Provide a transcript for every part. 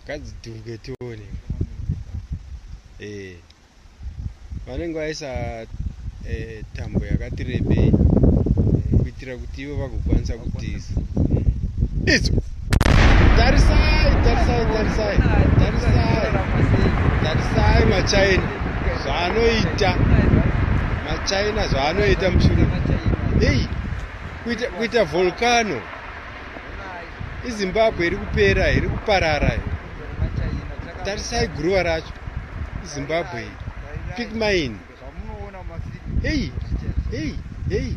Ngadzidhumbuke tione. Eh. Vanenge vaisa tambo yakati rebei kuitira kuti ivo vagokwanisa kutiza. Idzo. Tarisai, tarisai, tarisai. Tarisai. Tarisai maChina zvaanoita. MaChina zvaanoita mushure. Hey, kuita volcano. IZimbabwe iri kupera, iri kuparara. Tarisai guruva racho. IZimbabwe iyi. Pick mine. Hey, hey, hey.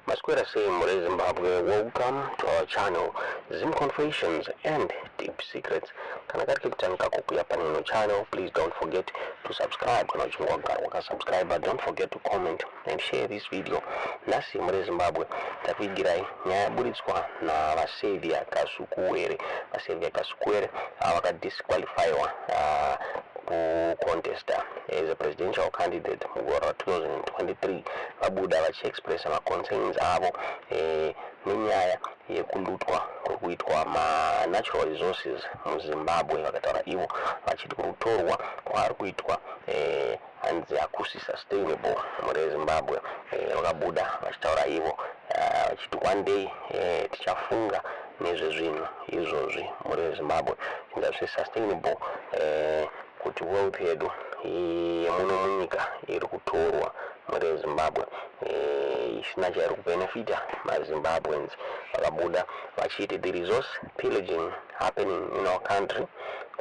Maswera sei mhuri Zimbabwe, welcome to our channel, Zim Confessions and Deep Secrets. Kana kari kekutanga kako kuya panino channel, please don't forget to subscribe. Kana uchinge wagara wakasubscribe, don't forget to comment and share this video. Nhasi mhuri Zimbabwe takuigirai nyaya yaburitswa naVaSaviour Kasukuwere. VaSaviour Kasukuwere vakadisqualifyiwa kucontesta as a presidential candidate mugore ra2023. Vabuda vachiexpressa maconcerns avo nenyaya yekulutwa kuri kuitwa manatural resources muZimbabwe. Vakataura ivo vachiti kuri kutorwa kwaari kuitwa hanzi hakusi sustainable mhuri yeZimbabwe. Vakabuda vachitaura ivo vachiti one day tichafunga nezvezvinhu izvozvi mhuri yeZimbabwe, zvinga zvisi sustainable kuti wealth yedu yemuno munyika iri kutorwa mhuri yeZimbabwe isina chairi kubenefita maZimbabweans. Vakabuda vachiti the resource pillaging happening in our country,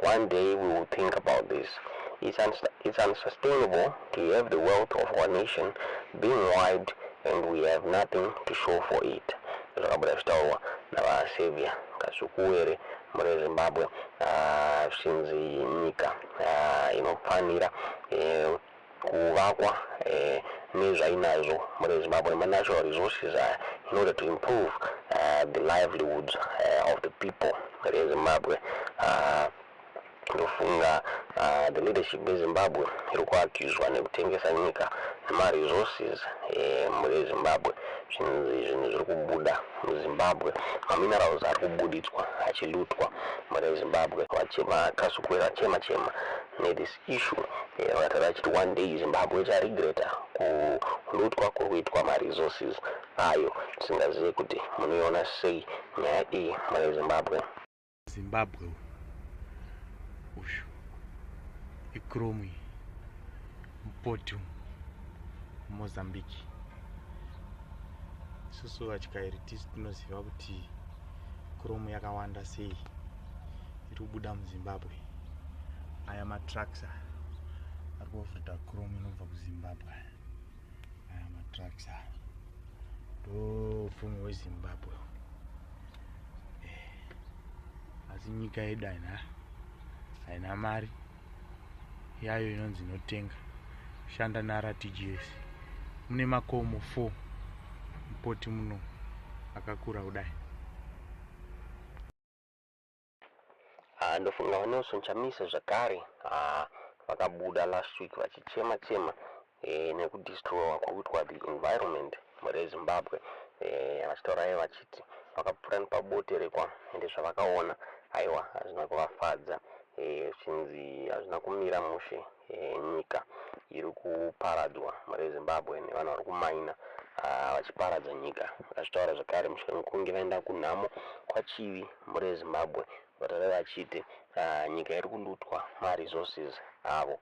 one day we will think about this. It's unsustainable to have the wealth of our nation being wiped and we have nothing to show for it. Zvakabuda zvichitaurwa naVaSaviour Kasukuwere mhuri yeZimbabwe, zvichinzi nyika inofanira kuvakwa nezvainazvo mhuri yeZimbabwe, nemanatural resources aya, in order to improve the livelihoods of the people mhuri yeZimbabwe. Ndofunga the leadership yeZimbabwe iri kuaccuswa nekutengesa nyika nemaresources mhuri yeZimbabwe. Zvinhu zviri kubuda muZimbabwe, maminerals ari kubuditswa achilutwa mhuri yeZimbabwe. VaKasukuwere vachema chema nethis issue, vakataura vachiti one day Zimbabwe icharegreta kulutwa kuri kuitwa maresources ayo. Tisingazive kuti munoiona sei nyaya iyi mhuri yeZimbabwe. Zimbabwe uyu ichrome muport Mozambique. Isusu vatyairi tisu tinoziva kuti chrome yakawanda sei iri kubuda muZimbabwe. Aya matrucks aya ari kuoffloada chrome inobva kuZimbabwe. Aya matrucks aya ndo upfumi hweZimbabwe, asi nyika yedu haina mari yayo inonzi inotenga kushanda neRTGS. Mune makomo 4 muport muno akakura kudai. Ndofunga vaNelson Chamisa zvakare vakabuda last week vachichema chema nekudestroywa kwakuitwa the environment mhuri yeZimbabwe, vachitaura ivo vachiti vakapfuura nepaBoterekwa ende zvavakaona aiwa hazvina kuvafadza, zvichinzi hazvina kumira mushe. Nyika iri kuparadzwa mhuri yeZimbabwe nevanhu vari kumaina vachiparadza nyika. Vakazvitaura zvakare mushure mekunge vaenda kunhamo kwaChivi mhuri yeZimbabwe. Vataura vachiti nyika iri kulutwa maresources avo,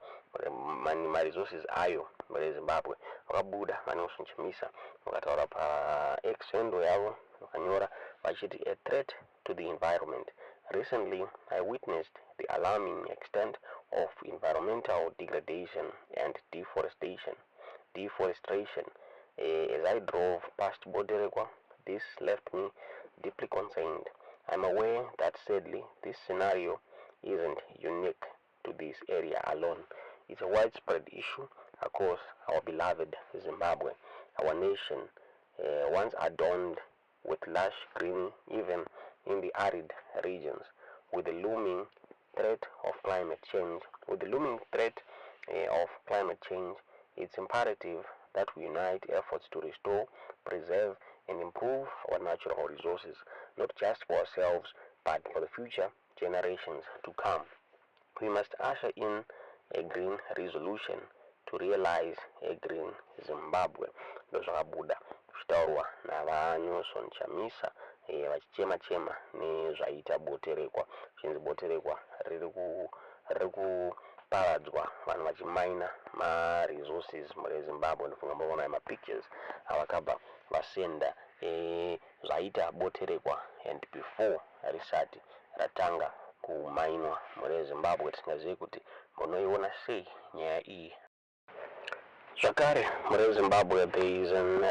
maresources ayo mhuri yeZimbabwe. Vakabuda vaNelson Chamisa vakataura paX handle yavo, vakanyora vachiti, "A threat to the environment. Recently I witnessed the alarming extent of environmental degradation and deforestation as I drove past Boterekwa. This left me deeply concerned. I'm aware that sadly this scenario isn't unique to this area alone. It's a widespread issue across our beloved Zimbabwe. Our nation, once adorned with lush green even in the arid regions, with the looming threat of climate change, it's imperative that we unite efforts to restore, preserve, and improve our natural resources, not just for ourselves, but for the future generations to come. We must usher in a green resolution to realize a green Zimbabwe. Ndozvakabuda zvichitaurwa naVaNelson Chamisa vachichema chema nezvaita Boterekwa, zvichinzi Boterekwa riri kuparadzwa, vanhu vachimaina maresources mureZimbabwe. Ndofunga mboona mapictures avakabva vasenda zvaita Boterekwa and before risati ratanga kumainwa mureZimbabwe. Tisingazivi kuti munoiona sei nyaya iyi. Zvakare mureZimbabwe, there is an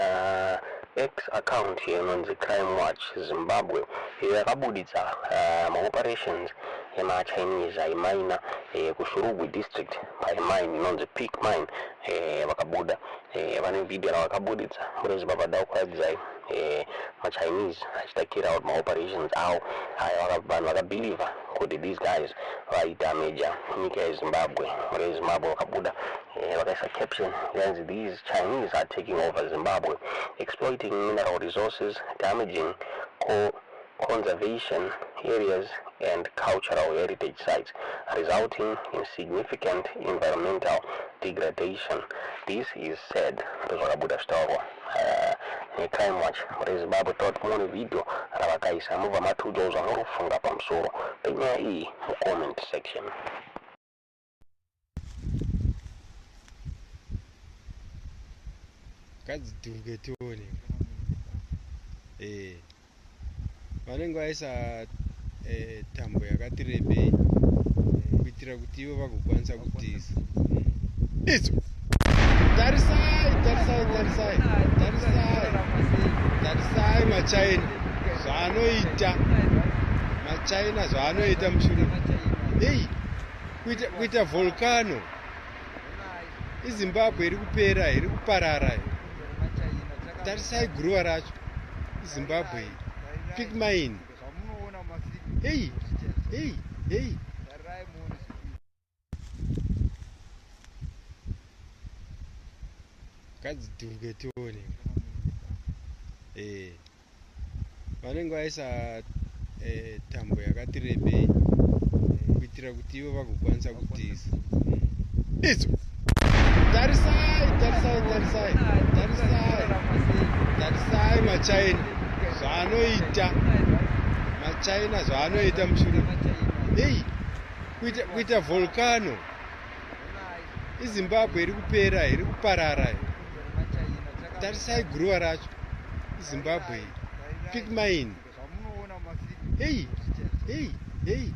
X account inonzi Crime Watch Zimbabwe iyo yakabuditsa maoperations emaChinese aimaina kuShurugwi district pamine inonzi Peak Mine. Vakabuda vane vhidhiyo ravakabuditsa mureZimbabwe, da kuratidzai maChinese achiita carry out maoperations avo ayo. Vanhu vakabhilivha kuti these guys vaidamaja nyika yeZimbabwe. MureZimbabwe vakabuda vakaisa caption yanzi, "These Chinese are taking over Zimbabwe, exploiting mineral resources, damaging conservation areas and cultural heritage sites, resulting in significant environmental degradation. This is sad." Ndozvakabuda zvitaurwa neCrime Watch mureZimbabwe. Tot muone vhidhiyo ravakaisa, mubva matiudzawo zvamunofunga pamusoro penyaya iyi mucomment section. Ngadzidhuruke tione. Vanenge vaisa tambo yakati rebei kuitira kuti ivo vagokwanisa kutiza. Idzo, tarisai, tarisai, tarisai, tarisai, tarisai maChina zvaanoita, maChina zvaanoita mushure. Ei, kuita volcano. IZimbabwe iri kupera, iri kuparara. Tarisai guruva racho. IZimbabwe iyi. Peak Mine. Ei, ei, ei. Ngadzidhuruke tione. Vanenge vaisa tambo yakati rebei kuitira kuti ivo vagokwanisa kutiza. Idzo, tarisai, tarisai, tarisai, tarisai, tarisai maChina zvaanoita, maChina zvaanoita mushure. Ei, kuita volcano. IZimbabwe iri kupera, iri kuparara. Tarisai guruva racho. IZimbabwe iyi. Peak Mine. Ei, ei, ei.